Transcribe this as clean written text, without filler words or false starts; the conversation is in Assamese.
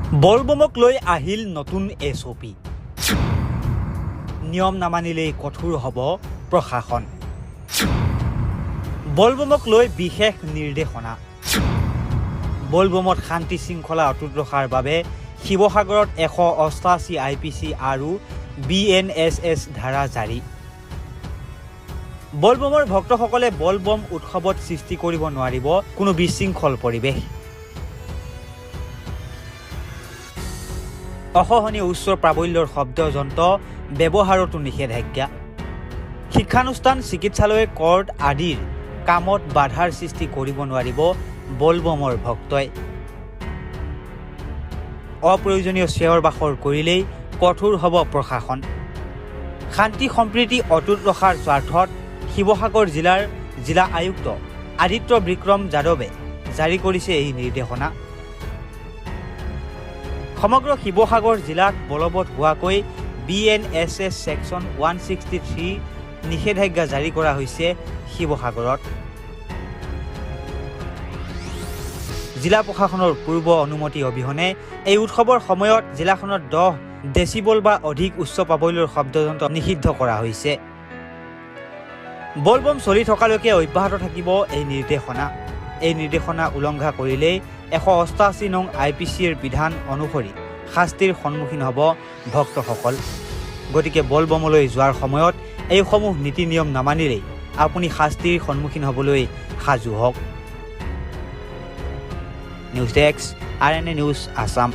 বলবমক লৈ আহিল নতুন এছঅ'পি। নিয়ম নামানিলেই কঠোৰ হ'ব প্ৰশাসন। বলবমক লৈ বিশেষ নিৰ্দেশনা। বলবমত শান্তি শৃংখলা অটুট ৰখাৰ বাবে শিৱসাগৰত 188 আইপিচি আৰু বিএনএছএছ ধাৰা জাৰি। বলবমৰ ভক্তসকলে বলবম উৎসৱত সৃষ্টি কৰিব নোৱাৰিব কোনো বিশৃংখল পৰিৱেশ। অসহনীয় উচ্চ প্ৰাবল্যৰ শব্দযন্ত্ৰ ব্যৱহাৰতো নিষেধাজ্ঞা। শিক্ষানুষ্ঠান, চিকিৎসালয়, কৰ্ট আদিৰ কামত বাধাৰ সৃষ্টি কৰিব নোৱাৰিব বলবমৰ ভক্তই। অপ্ৰয়োজনীয় চিঞৰ বাখৰ কৰিলেই কঠোৰ হ'ব প্ৰশাসন। শান্তি সম্প্ৰীতি অটুট ৰখাৰ স্বাৰ্থত শিৱসাগৰ জিলাৰ জিলা আয়ুক্ত আদিত্য বিক্ৰম যাদৱে জাৰি কৰিছে এই নিৰ্দেশনা। সমগ্ৰ শিৱসাগৰ জিলাত বলবৎ হোৱাকৈ বিএনএছএছ ছেকশ্যন 163 নিষেধাজ্ঞা জাৰি কৰা হৈছে। শিৱসাগৰত জিলা প্ৰশাসনৰ পূৰ্ব অনুমতি অবিহনে এই উৎসৱৰ সময়ত জিলাখনত 10 ডেচিবল বা অধিক উচ্চ প্ৰাবল্যৰ শব্দযন্ত্ৰ নিষিদ্ধ কৰা হৈছে। বলবম চলি থকালৈকে অব্যাহত থাকিব এই নিৰ্দেশনা। এই নিৰ্দেশনা উলংঘা কৰিলেই 188 নং আইপিচিৰ বিধান অনুসৰি শাস্তিৰ সন্মুখীন হ'ব ভক্তসকল। গতিকে বলবমলৈ যোৱাৰ সময়ত এইসমূহ নীতি নিয়ম নামানিলেই আপুনি শাস্তিৰ সন্মুখীন হ'বলৈ সাজু হওক। News desk, RNA news Assam.